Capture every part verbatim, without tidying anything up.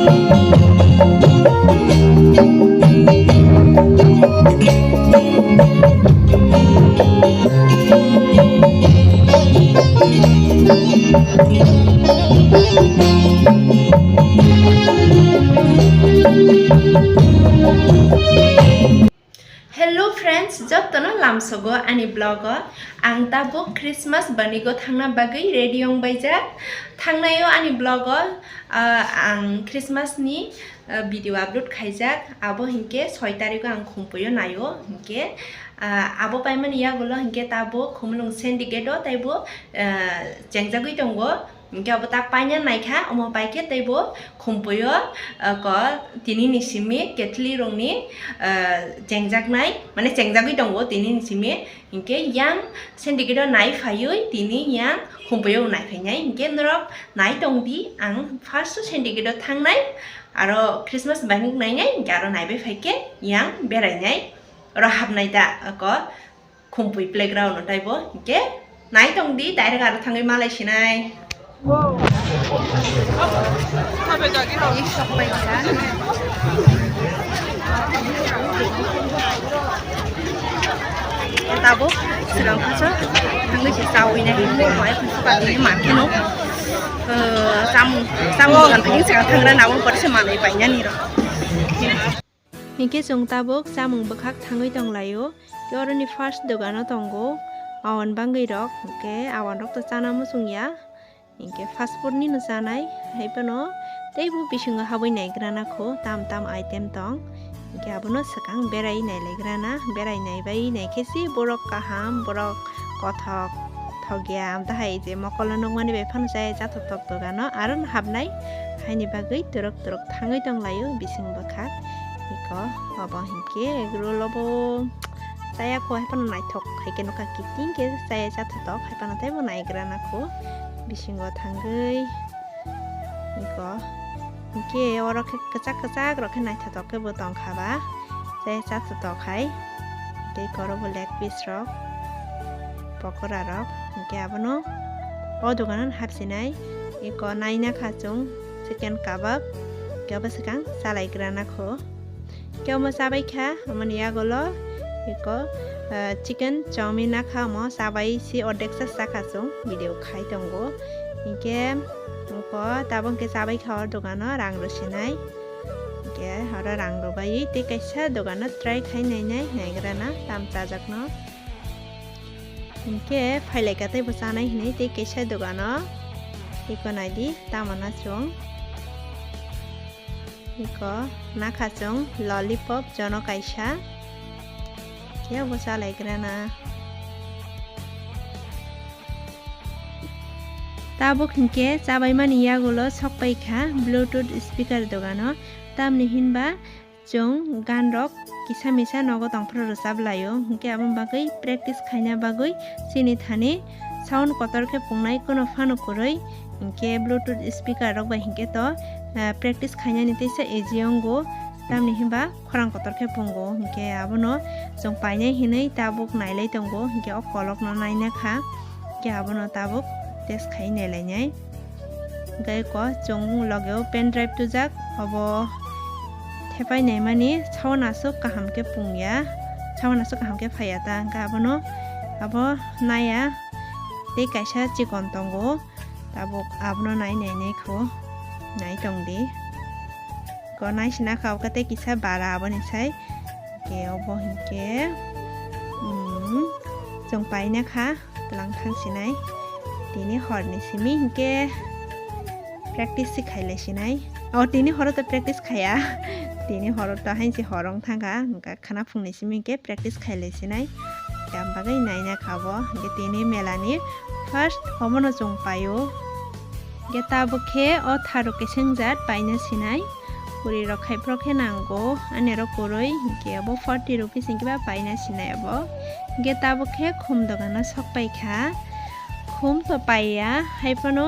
Hello friends, jottono lamsogo ani vlog o. Ang tabuk Christmas banigo thangna bagwi ready wng baijak. Thangnaio ani vlog o, ah, ang Christmas ni, ah, video upload khaijak. Abo hinkhe soi tarikgo ang Khumpuio naio hinkhe, ah, abo paimani yagulo hinkhe tabuk Khumulwng syndicate o taibo, ah, chengjagwi tongo. Hinkhe abo tak paina naikha, omo paikhe teibo Khumpuio, ah, ko tinini simi Catholic rokni, ah, chengjaknai, mane chengjagwi tongo tinini simi. Hinkhe yang syndicate o nai phaiwi tini yang Khumpuio nai phainai. Hinkhe norok nai tongdi, ang first syndicate o thangnai, aro Christmas bangwi nainai, hinkhe aro naibai phaikhe yang berainai. Oro hapnai da, ko Khumpui playground o taibo, hinkhe nai tongdi, direct aro thangwi malai sinai. Tabuk swrwng khaso thangwi se chawi nai, himui hoi phunsu patini market no, eh, chamung, chamung dogan thangwi swrwng thangra nabo pore se manwi painani rok. Hinkhe chwng tabuk chamung bwkhak thangwi tonglaio. Khe oroni first dogano tongo awan bangwi rok, hinkhe awan rok to chana muchung ya. Hinkhe fast food ni no chanai, hai phano teibo bisingo habwi naigrana kho, tam tam item tong. Hinkhe abono swkang berai nailaigrana, berai naibai naikhe si borok kaham, borok kothok, thokya, amtahai je mokolo nukmani bai phano chaya chathotok dogano, aro no hapnai, haini bagwi turuk turuk thangwi tonglaio bising bwkhak. Iko obo hinkhe egg roll obo chaya kho, hai phano naithok hai khe nukha, kiting khe chaya chathotok, hai phano teibo naigrana kho bisingo thangwi. Iko hinkhe oro khe kwchak kwchak rok khe naithotok khe bo tongkha ba, chaya chathotok hai. Tei oro bo leg piece rok, pokora rok, hinkhe abono o dogano hapsinai. Iko naina kha chwng chicken kabab, khe obo swkang chalaigrana kho. Khe omo chabai kha, omoni yagulo iko, ah, chicken chowmin nakha, omo chabai si ordek sa chakha chwng, video khai tongo. Hinkhe iko tabuk khe chabai kha o dogano rang rwsinai. Hinkhe oro rang rwbaiwi tei kaisa dogano try khai nainai naigrana tam chajakno. Hinkhe phailai ka teibo chanai hinwi tei kaisa dogano iko naidi tamo na chwng. Iko nakha chwng lollipop jono kaisa. Khe bo chalaigrana. Tabuk hinkhe chabaimani yagulo sokpai kha Bluetooth speaker dogano, tamni hinba chwng gan rok kisa misa nogo tongphuru rwchap laio, hinkhe aboni bagwi practice khaina bagwi chini thani sound kotor khe pungnai, kono phano kwrwi, hinkhe Bluetooth speaker rok bai hinkhe to, ah, practice khainani teisa easy wngo, tamni hinba khorang kotor khe pungo, hinkhe abono chwng painai hinwi tabuk nailai tongo, hinkhe o kolokno naina kha, hinkhe abono tabuk test khai nailainai. Hinkhe ko chwng logeo pen drive tujak, obo thepai naimani sound aswk kaham khe pungya, sound aswk kaham khe phaiya ta, hinkhe abono abo naiya tei kaisa chikon tongo, tabuk abono nai nainai kho, nai tongdi. Ko naisina kha, obo tei kisa bara aboni sai. Ke obo hinkhe, um, chwng paina kha, tlang thang sinai. Tini horni simi hinkhe practice se khailai sinai. O, tini horo to practice khaya. Tini horo to hainse hor wng thangkha, wngkha khana phungni simi hinkhe practice khailai sinai. Tam bagwi naina kha bo. Hinkhe tini melani first omono chwng paio. Hinkhe tabuk khe o tharu keseng jat paina sinai. Puri rok khai phro khe nango, ani oro kwrwi, hinkhe abo forty rupees hinkhe ba paina sinai abo. Hinkhe tabuk khe khum dogano sok pai kha. Khum to paiya, hai phano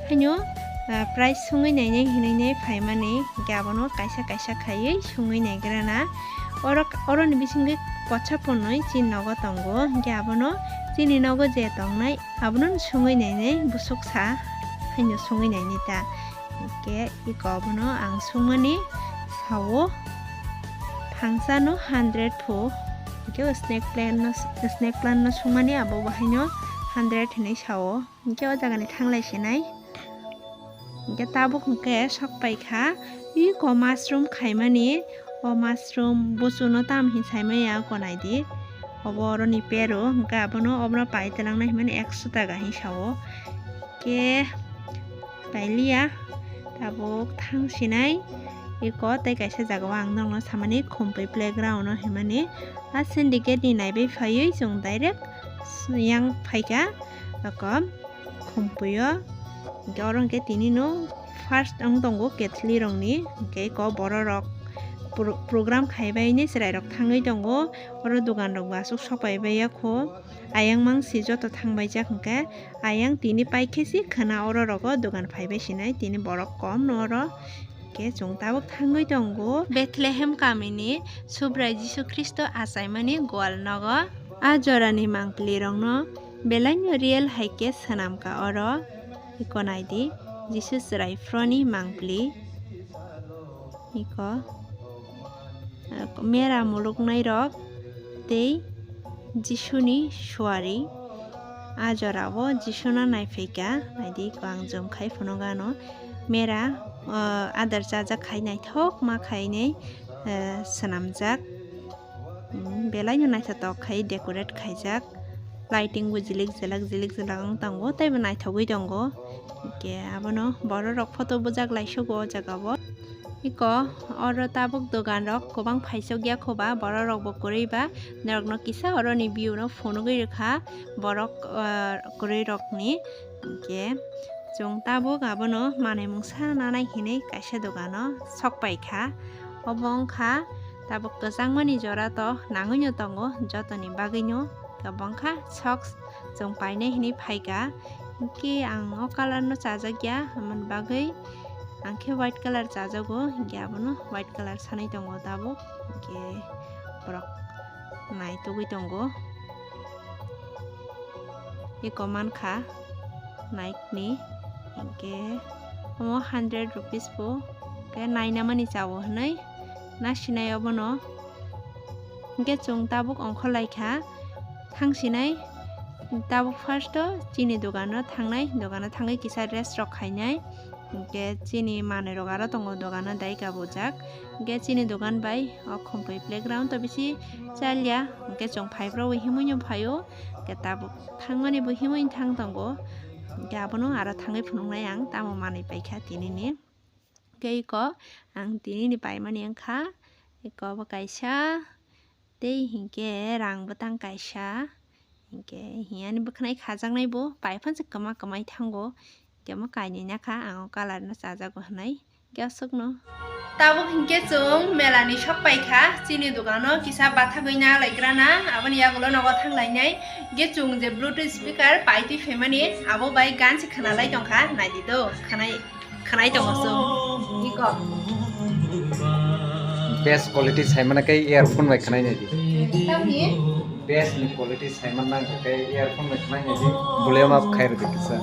haino, ah, price sungwi nainai hinwi nai phaimani, hinkhe abono kaisa kaisa khaiwi sungwi naigrana. Oro, oroni bisingwi pocha ponwi chini nogo tongo, hinkhe abono chini nogo je tongnai, abono sungwi nainai busuk sa haino sungwi nainai ta. Hingke iko bono ang sungmani sao, phangsano hundred pho. Hingke o snake plant no, snake plant no sungmani abo bahaino hundred hinui sao. Hingke o jagani thanglai sinai. Hingke tabuk hingke sok paikha, iko mushroom khaimani, o mushroom buchuno tam hin saimaya oko naidi. Obo oroni pero, hingke abono obono pai twlangnai hinmani ekso taka hin sao. Hingke pailiya, tabuk thang sinai, iko tei kaisa jagao ang nokno samani Khumpui playground o hinmani. A syndicate ni naibai phaiwi chwng direct yang phaikha, oko Khumpui o. Hingke oro hingke tini no first wng tongo Catholic rokni, hingke eko borok rok pro-, program khaibai hinui chwrai rok thangwi tongo. Oro dogan rok bo aswk sok pai bai ya kho. Ayang mang si joto thang bai jak hingke ayang tini pai khe si khwna oro rogo dogan phai bai sinai tini borok kom no oro. Hingke chwng tabuk thangwi tongo Bethlehem kamini Subrai Jisu Khristo achaimani gwal nogo. A jorani mangpili rokno belaino real hai khe swnamkha oro. Iko naidi, Jisu chwrai phroni mangpili. Iko, eh, mera muluknai rok tei Jisuni suari. A jorao Jisuno naiphaikha, naidi iko ang jom khai phunukgano. Mera, eh, adar chajak khai naithok ma khainai, eh, swnamjak. Hmm, belaino naithotok khai decorate khaijak. Lighting bo jilik jelak, jilik jelak wng tongo, tei bo naithogwi tongo. Hingke abono borok rok photo bujak lai sugo o jaga o. Iko oro tabuk dogan rok kwbang phaisok ya kho ba, borok rok bo kwrwi ba, norok no kisa oro ni view no phunugwi rwkha borok, ah, kwrwi rok ni. Hingke chwng tabuk abono manwi mungsa nanai hinwi kaisa dogano sok paikha. Obo wngkha tabuk kwchangmani jora to nangwino tongo jotoni bagwino, obo wngkha socks chwng painai hinwi phaikha. Hingke ang o colour no chajakya, aboni bagwi ang khe white colour chajago, hingke abono white colour sanai tongo tabuk, hingke borok naitugwi tongo. Eko mankha Nike ni, hingke omo hundred rupees bo, hingke nainamani chao hinui nasinai obono. Hingke chwng tabuk ongkhorlaikha, thangsinai tabuk first o chini dogano thangnai, dogano thangwi kisa rest rok khainai. Hingke chini manwi rok aro tongo dogano daika bujak. Hingke chini dogan bai o Khumpui playground o bisi chalya. Hingke chwng phaibrao himui no phaio. Hingke tabuk thangmani bo himui thang tongo. Hingke abono aro thangwi phunuknai ang tamo manwi paikha tinini. Hingke iko ang tinini paimani wngkha. Iko bo kaisa. Tei hinkhe rang bwtang kaisa, hinkhe hiyani bwkhwnai khajaknai bo, pai phano se kwma kwmai thango, hinkhe omo kainwi nakha, ang o colour no chajago hwnwi, hinkhe aswkno. Tabuk hinkhe chwng mela ni sok paikha, chini dogano kisa bathagwi na laikra na, aboni yagulo nogo thang lainai, hinkhe chwng je Bluetooth speaker paitwi phaimani, abo bai gan se khwnalai tongkha, naidi do, khwnai. Khwnai tongo chwng. Iko. Best quality saimano khe earphone bai khwnai naidi. Tamni? Best ni quality saimano nang khe earphone bai khwnai naidi. Volume up khai rwdi kisa.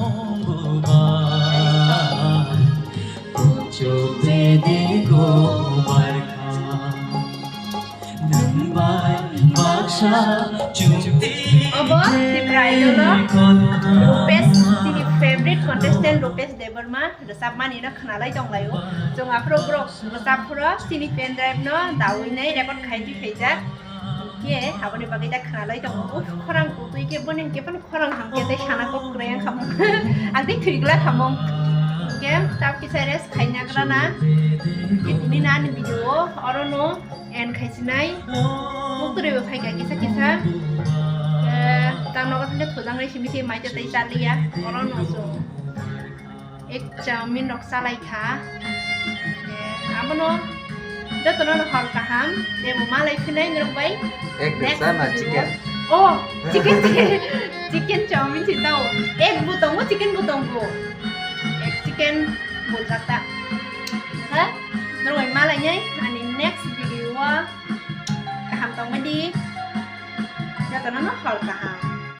Obo Tripura Idol o Rupesh, chini favorite contestant Rupesh Debbarma rwchapmani no khwnalai tonglaio. Chwng aphuru borok rwchap phuru chini pen drive no dawi nai record khai twi khaijak. Hinkhe aboni bagwi da khwnalai tongo. Uff, khorang kutui khe boni hinkhe phano khorang hamkhe tei sana kok kwrwi wngkha mung. Ang tei thwigwla khamung. Hinkhe tab kisa rest khaina grana. Hinkhe tini nani video o oro no. End khaisinai. Muktwrwi bo phaikha kisa kisa. Eh, tang nogo thangkhe thujang rwi simi se mai tei chaliya. Oro no chwng egg chowmin rok chalaikha. Eh, abono jotono no hor kaham. Tei bo malai phinai norok bai. Egg rok next chana video. Chicken. Oh, chicken, chicken. Chicken chowmin se tao. Egg bo tongo, chicken bo tongo. Egg chicken bo jata. Ha? Norok bai malainai ani next video o. Kaham tongmani. Jotono no hor kaham.